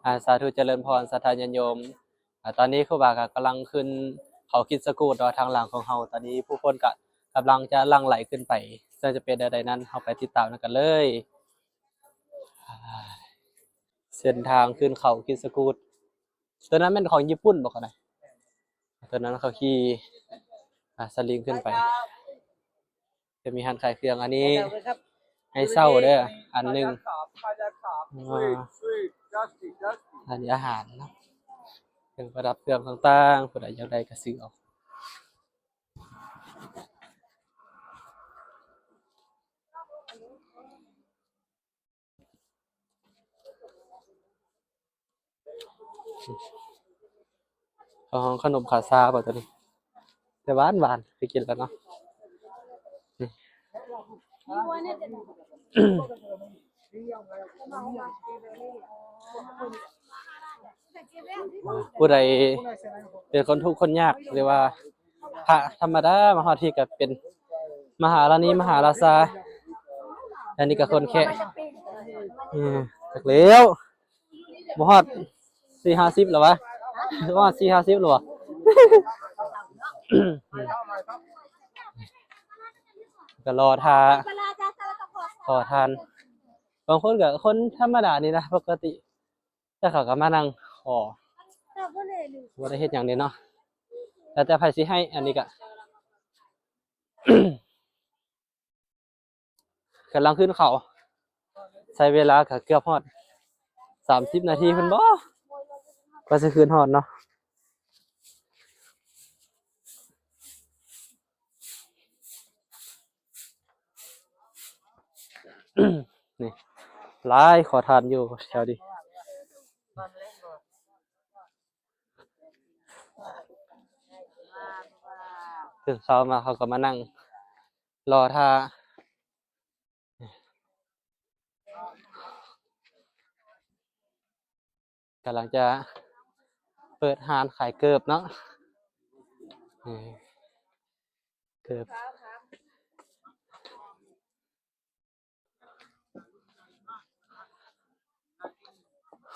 ອາ ສາທຸ ຈະເລີນພອນ ສັດທາຍາດໂຍມ. ອາ ຕອນນີ້ຄູບາກໍກຳລັງຂຶ້ນເຂົາຄິດສະກູດເນາະ ທາງຫຼັງຂອງເຮົາ. ຕອນນີ້ຜູ້ຄົນກໍກຳລັງຈະຫຼັ່ງໄຫຼຂຶ້ນໄປ, ເຊິ່ງຈະເປັນແນວໃດນັ້ນ ເຮົາໄປຕິດຕາມນຳກັນເລີຍ. ເສັ້ນທາງຂຶ້ນເຂົາຄິດສະກູດ ຕົວນັ້ນແມ່ນຂອງຍີ່ປຸ່ນບໍ່? ຕົວນັ້ນເຂົາຂີ່ ອາ ສະລິງຂຶ້ນໄປ. ຈະມີຮ້ານຂາຍເຄື່ອງ. ອັນນີ້ໃຫ້ເຊົ່າເດີ ອັນໜຶ່ງ. ອັນນີ້ອາຫານເນາະ ເຄື່ອງປະດັບເຄື່ອງຕ່າງໆ ຜູ້ໃດຢາກໄດ້ກໍຊື້ເອົາ. ເຂົາຮ້ອງຂະໜົມຂາຊາບໍ່ຕົວນີ້? ແຕ່ຫວານໆ ເຄີຍກິນແລ້ວເນາະ. ຜູ້ໃດເປັນຄົນທຸກຄົນຍາກ ຫຼືວ່າ ພະທຳມະດາມາຮອດທີ່ກໍເປັນມະຫາລານີມະຫາລາຊາ. ອັນນີ້ກໍຄົນແຄະ ເອີ ຈັກແລ້ວ ບໍ່ຮອດສີ່ຫ້າສິບແລ້ວວະ ບໍ່ຮອດສີ່ຫ້າສິບແລ້ວວະ. ກໍລໍຖ້າຂໍທານ. ບາງຄົນກໍຄົນທຳມະດານີ້ນະ ປົກກະຕິ ແຕ່ເຂົາກໍມານັ່ງຂໍ ບໍ່ໄດ້ເຮັດຫຍັງເດເນາະ ແລ້ວແຕ່ໃຜຊິໃຫ້. ອັນນີ້ກະ ກຳລັງຂຶ້ນເຂົາ ໃຊ້ເວລາກະເກືອບຮອດສາມສິບນາທີພຸ້ນບໍ ກວ່າຊິຂຶ້ນຮອດເນາະ. ນີ້ ຫຼາຍຂໍທານຢູ່ແຖວນີ້. ຕື່ນເຊົ້າມາເຂົາກໍມານັ່ງລໍຖ້າ. ກຳລັງຈະເປີດຮ້ານຂາຍເກີບເນາະ ເອີ ເກີບ.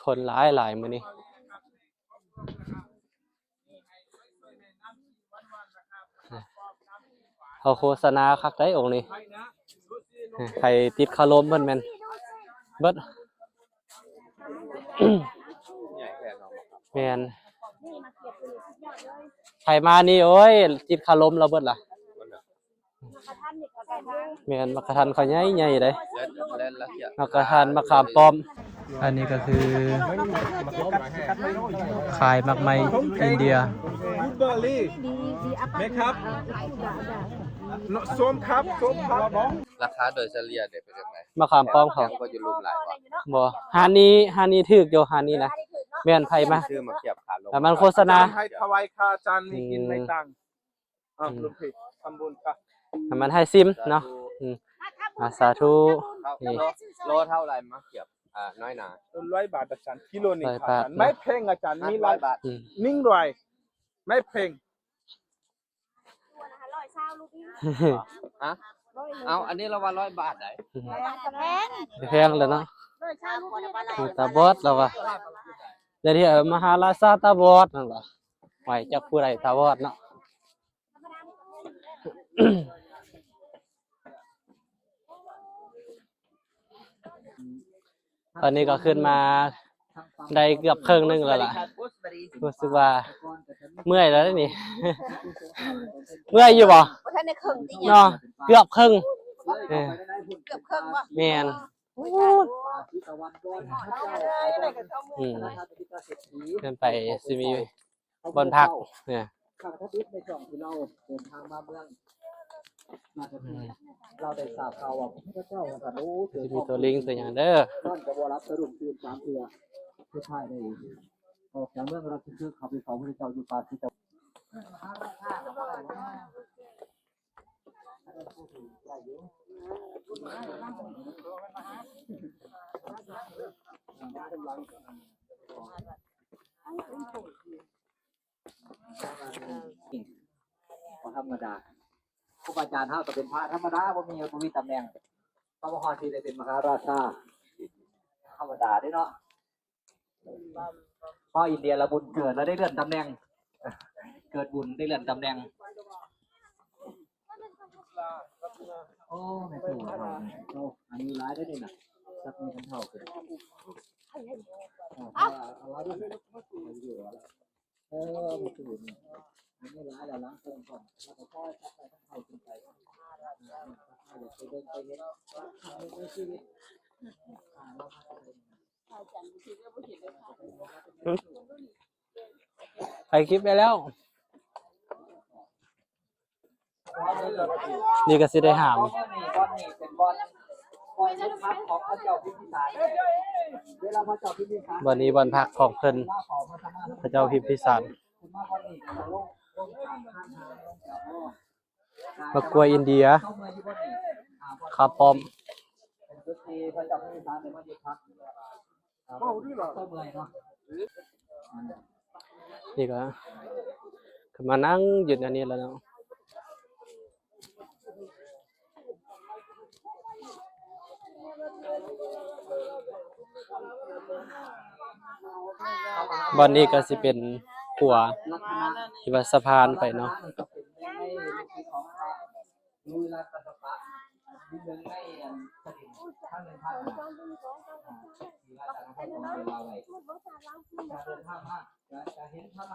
ຄົນຫຼາຍໆ ມື້ນີ້ ເຂົາໂຄສະນາຄັກໄດ໋ອົງນີ້. ໃຜຕິດຄາລົມເພິ່ນແມ່ນເບິດ. ແມ່ນ ໃຜມານີ້ ໂອ້ຍ ຕິດຄາລົມລະເບິດລະ. ແມ່ນ ໝາກກະທັນເຂົາໃຫຍ່ໆ ເດ້ ໝາກກະທັນ ໝາກຂາມປ້ອມ. ອັນນີ້ກໍຄືຂາຍໝາກໄມ້ອິນເດຍ. ແມ່ນຄັບ ສົ້ມຄັບ ສົ້ມຄັບ. ລາຄາໂດຍສະເລ່ຍເດ ເປັນຈັ່ງໃດ? ໝາກຂາມປ້ອມເຂົາ ແພງກວ່າຢູ່ລຸ່ມຫຼາຍບໍ່? ບໍ່ ຮ້ານນີ້ ຮ້ານນີ້ຖືກຢູ່ ຮ້ານນີ້ນະ. ແມ່ນ ໃຜມາ ຊື້ມາຂຽບຂາລົງ ແລ້ວມັນໂຄສະນາ. ຖວາຍຄ່າອາຈານມີກິນໃນຕັງ. ອ້າວ ລູກພີ່ທຳບຸນຄ່ະ ໃຫ້ມັນໃຫ້ຊິມເນາະ. ອືມ ອາ ສາທຸ. ໂລເທົ່າໃດໝາກຂຽບ ອາ ນ້ອຍໜາ? ຮ້ອຍບາດອາຈານ ກິໂລໜຶ່ງ ຮ້ອຍບາດ. ໄມ້ແພງອາຈານ ມີຫຼາຍບາດ. ອືມ ໜຶ່ງຮ້ອຍ ໄມ້ແພງ. ຮະ? ເອົາ ອັນນີ້ລາວວ່າຮ້ອຍບາດໃດ໋. ອືມ ແພງແລ້ວເນາະ ຕາບອດລາວວ່າ. ດຽວນີ້ມະຫາລາຊາຕາບອດນັ້ນລະ ໄຫວຈັກຜູ້ໃດຕາບອດເນາະ. ຕອນນີ້ກໍຂຶ້ນມາໄດ້ເກືອບເຄິ່ງໜຶ່ງແລ້ວລະ ຮູ້ສຶກວ່າເມື່ອຍແລ້ວເດນີ້. ເມື່ອຍຢູ່ບໍ່? ບໍ່ທັນໄດ້ເຄິ່ງຕິ ເນາະ ເກືອບເຄິ່ງ. ເອີ ເກືອບເຄິ່ງບໍ່? ແມ່ນ. ອືມ ຂຶ້ນໄປຊິມີບ່ອນພັກ ເອີ ຄັກທຳອິດໃນຊ່ວງທີ່ລາວເດີນທາງມາເມືອງ ລາວໄດ້ຊາບຂ່າວວ່າພະພຸດທະເຈົ້າວ່າຊັ້ນ ໂອ້ ຊິມີຕົວລິງຕົວຫຍັງເດີ ນອນກໍບໍ່ຫຼັບ ສະດຸ້ງຕື່ນສາມເທື່ອ ສຸດທ້າຍໄດ້ອອກຈາກເມືອງລາຊະຄຶກ ເຂົ້າໄປເຝົ້າພະພຸດທະເຈົ້າຢູ່ປ່າສີຈະ ບໍ່ທຳມະດາ. ຄູບາອາຈານເຮົາກໍເປັນພະທຳມະດາ ບໍ່ມີ ບໍ່ມີຕຳແໜ່ງ ເຮົາບໍ່ຮອດທີ່ໄດ້ເປັນມະຫາລາຊາ ທຳມະດາເດ້ເນາະ. ພໍອິນເດຍລະບຸນເກີດລະໄດ້ເລື່ອນຕຳແໜ່ງ ເກີດບຸນໄດ້ເລື່ອນຕຳແໜ່ງ. ໂອ້ ແມ່ຕູ້ເຖົ້ານີ້ ໂອ້ ອາຍຸຫຼາຍແລ້ວນີ້ນະ ຈັກແມ່ນເຖົ້າຂຶ້ນ ເອີ ເອົາລາວເດີ ເອີ ແມ່ຕູ້ນີ້ ອາຍຸຫຼາຍແລ້ວ ຫຼັງກົງກ່ອນ ແລ້ວກໍຄ່ອຍຈັກໄປເຖົ້າຂຶ້ນໄປ ຢາກໄປເບິ່ງໄປເຫັນຄັ້ງໜຶ່ງໃນຊີວິດ ໄປຄລິບໄດ້ແລ້ວ. ນີ້ກໍຊິໄດ້ຫາມ ບ່ອນນີ້ບ່ອນພັກຂອງເພິ່ນ ພະເຈົ້າພິມພິສານ ໝາກກ້ວຍອິນເດຍ ຂາປ້ອມ. ນີ້ກໍ ກໍມານັ່ງຢູ່ແນວນີ້ແຫຼະເນາະ. ບ່ອນນີ້ກໍຊິເປັນຂົວທີ່ວ່າສະພານໄປເນາະ.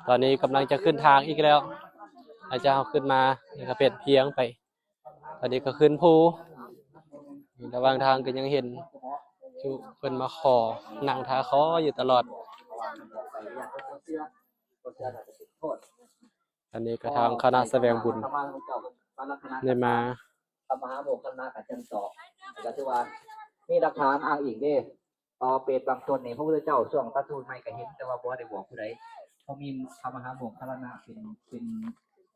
ຕອນນີ້ກຳລັງຈະຂຶ້ນທາງອີກແລ້ວ ຫຼັງຈາກເຮົາຂຶ້ນມາ ນີ້ກໍເປັນພຽງໄປ ຕອນນີ້ກໍຂຶ້ນພູ ລະຫວ່າງທາງກໍຍັງເຫັນຢູ່ ເພິ່ນມາຂໍ ນັ່ງຖ້າຂໍຢູ່ຕະຫຼອດ. ອັນນີ້ກໍທາງຄະນະສະແຫວງບຸນໄດ້ມາ ພະມະຫາໂມກຄະລານະກັບຈັນຕອກ ກໍຖືວ່າມີຫຼັກຖານອ້າງອີງເດ້ ຕໍ່ເປດບາງຕົນນີ້ ພະພຸດທະເຈົ້າຊ່ວງຕັດສະຮູ້ໃໝ່ກໍເຫັນ ແຕ່ວ່າບໍ່ໄດ້ບອກຜູ້ໃດ ເພາະມີພະມະຫາໂມກຄະລານະເປັນ ເປັນ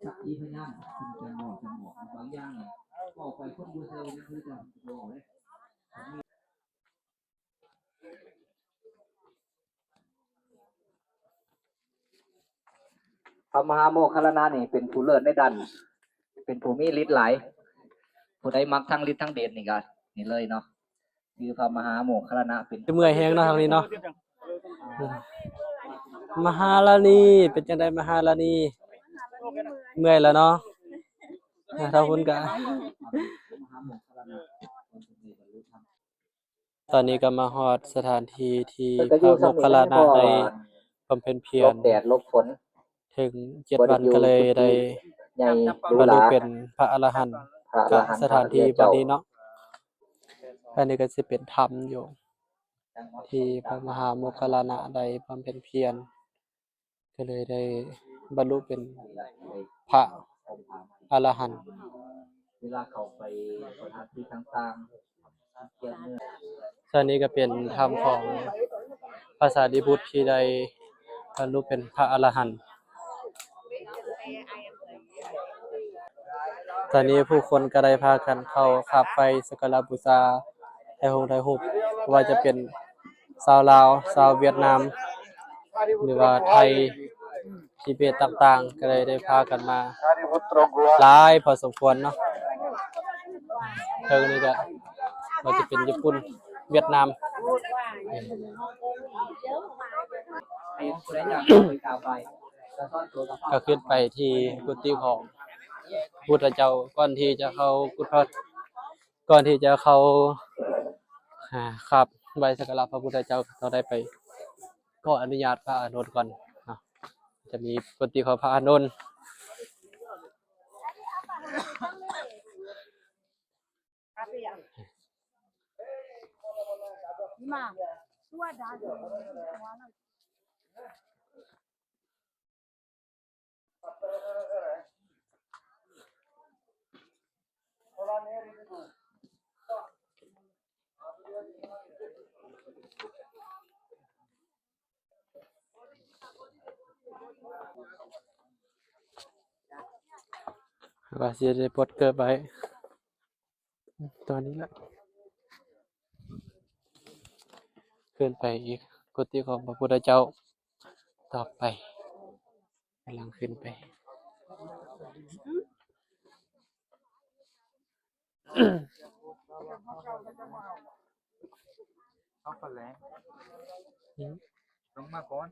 ສັກຂີພະຍານ ເປັນຈັກບອກ ຈັກບອກ ບາງຢ່າງນີ້ເວົ້າໄປຄົນບໍ່ເຊື່ອ ພະພຸດທະເຈົ້າບໍ່ເວົ້າເດ້. ພະມະຫາໂມກຄະລານະນີ້ເປັນຜູ້ເລີດໃນດ້ານ ເປັນຜູ້ມີລິດຫຼາຍ ຜູ້ໃດມັກທັງລິດທັງເດດນີ້ກໍນີ້ເລີຍເນາະ ຄືພະມະຫາໂມກຄະລານະເປັນ ຄືເມື່ອຍແຮງເນາະທາງນີ້ເນາະ. ມະຫາລານີ ເປັນຈັ່ງໃດມະຫາລານີ? ເມື່ອຍແລ້ວເນາະ ທາງພຸ້ນກະ ຕອນນີ້ກໍມາຮອດສະຖານທີ່ທີ່ພະໂມກຄະລານະໄດ້ບຳເພັນພຽນ ແດດຫຼົບຝົນ ເຖິງເຈັດວັນ ກໍເລີຍໄດ້ບັນລຸເປັນພະອະລະຫັນ ກະສະຖານທີ່ບ່ອນນີ້ເນາະ. ອັນນີ້ກໍຊິເປັນຖ້ຳຢູ່ ທີ່ພະມະຫາໂມກຄະລານະໄດ້ບຳເພັນພຽນ ກໍເລີຍໄດ້ບັນລຸເປັນພະອະລະຫັນ. ເວລາເຂົ້າໄປສະຖານທີ່ຕ່າງໆ ສ່ວນນີ້ກໍເປັນຖ້ຳຂອງພະສາລີບຸດທີ່ໄດ້ບັນລຸເປັນພະອະລະຫັນ. ຕອນນີ້ຜູ້ຄົນກໍໄດ້ພາກັນເຂົ້າຄາບໄຟສັກກາລະບູຊາ ຖ່າຍຮົງຖ່າຍຮູບ ບໍ່ວ່າຈະເປັນຊາວລາວ ຊາວຫວຽດນາມ ຫຼືວ່າໄທ ທິເບດຕ່າງໆ ກໍໄດ້ ໄດ້ພາກັນມາຫຼາຍພໍສົມຄວນເນາະ. ເທິງນີ້ກໍວ່າຈະເປັນຍີ່ປຸ່ນ ຫວຽດນາມ ກໍຂຶ້ນໄປທີ່ກຸຕິຂອງພະພຸດທະເຈົ້າ ກ່ອນທີ່ຈະເຂົ້າກຸດພະ ກ່ອນທີ່ຈະເຂົ້າ ຫາ ຄາບໄຫວ້ສັກກາລະພະພຸດທະເຈົ້າ ຕ້ອງໄດ້ໄປຂໍອະນຸຍາດພະອານົນກ່ອນເນາະ. ຈະມີກຸຕິຂອງພະອານົນ. ວ່າຊິໄດ້ປົດເກີບໄວ້ ຕອນນີ້ລະ ຂຶ້ນໄປອີກ ກຸຕິຂອງພະພຸດທະເຈົ້າຕໍ່ໄປ ກຳລັງຂຶ້ນໄປ. ເອົາໄປແລ້ວ. ມາກ່ອນ.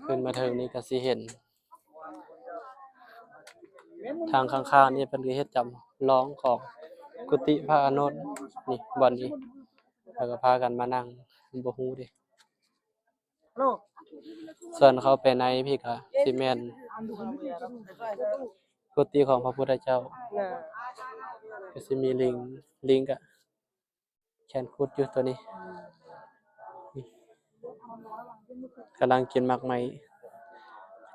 ຂຶ້ນມາເທິງນີ້ກໍຊິເຫັນ ທາງຂ້າງໆນີ້ເພິ່ນກໍເຮັດຈຳລອງຂອງກຸຕິພະອາໂນດ ນີ້ ບ່ອນນີ້ ແລ້ວກໍພາກັນມານັ່ງ ບໍ່ຮູ້ເດ້. ສ່ວນເຂົ້າໄປໃນພີ້ກະຊິແມ່ນກຸຕິຂອງພະພຸດທະເຈົ້າ ກະຊິມີລິງ ລິງກະແຂນຂຸດຢູ່ໂຕນີ້ ກຳລັງກິນໝາກໄມ້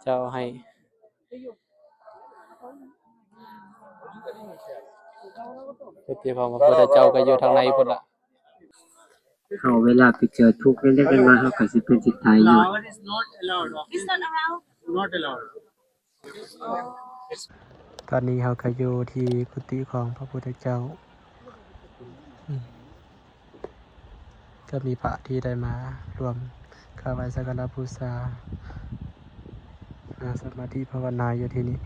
ເຈົ້າໃຫ້. ກຸຕິຂອງພະພຸດທະເຈົ້າກໍຢູ່ທາງໃນພຸ້ນລະ. ເຮົາເວລາໄປເຈີທຸກເລັກໆນ້ອຍໆ ເຮົາກໍຊິເປັນຊິຕາຍຍ້ອນ. It's not allowed. Not allowed. ຕອນນີ້ເຮົາກໍຢູ່ທີ່ກຸຕິຂອງພະພຸດທະເຈົ້າ ອືມ ກໍມີພະທີ່ໄດ້ມາຮ່ວມກາບໄຫວ້ສັກກາລະບູຊາ ນັ່ງສະມາທິພາວະນາຢູ່ທີ່ນີ້.